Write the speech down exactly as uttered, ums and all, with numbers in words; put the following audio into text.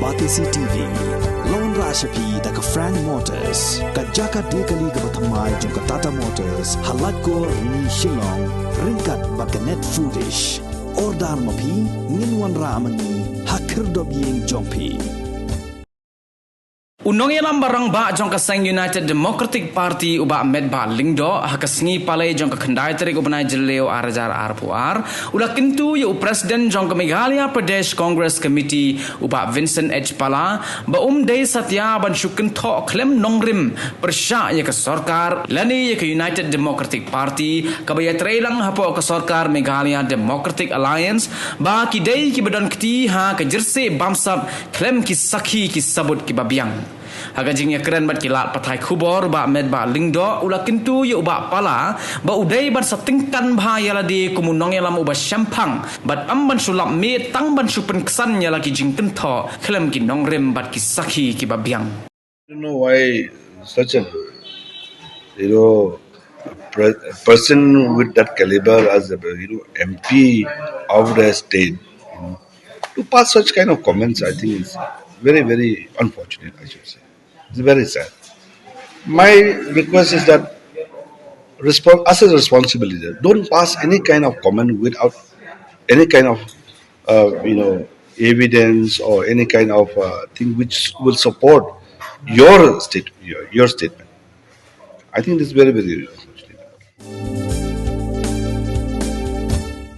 Batesi T V. Lawan rashapi da ka Frank Motors, ka jaka dekali kaba thymmai jong ka Tata Motors, ha Laitkor ni Shillong, ryngkat bad ka Net Foodish. Order ma phi, ngin wanrah ma ngi ha khyrdop ïing jong phi. U nongïalam ba rangbah jong ka seng United Democratic Party u Bah Metbah Lyngdoh ha ka sngi Palei jong ka khyndai tarik u bnai Jylliew ar hajar arphew ar, u la kyntu ïa u President jong ka Meghalaya Pradesh Congress Committee u Bah Vincent H Pala ba um dei satia ban shu kynthoh khlem nongrim pyrshah ïa ka sorkar lane ïa ka United Democratic Party kaba ïatreilang hapoh ka sorkar Meghalaya Democratic Alliance ba ki dei kiba don kti ha ka jyrsieh bamsap khlem ki sakhi ki sabut kiba biang. Ha ka jingïakren bad ki lad pathai khubor, Bah Metbah Lyngdoh u la kyntu ïa u Bah Pala ba u dei ban sa tyngkan bha ïa lade kum u nongïalam uba shemphang bad ym ban shu lap miet tang ban shu pynksan ïa la ki jingkynthoh khlem ki nongrim bad ki sakhi kiba biang. I don't know why such a, you know, a pre- a person with that caliber as a, you know, M P of the state, you know, to pass such kind of comments. I think it's very, very unfortunate, I should say. It's very sad. My request is that respon- as a responsible leader, don't pass any kind of comment without any kind of, uh, you know, evidence or any kind of, uh, thing which will support your state, your, your statement. I think this is very, very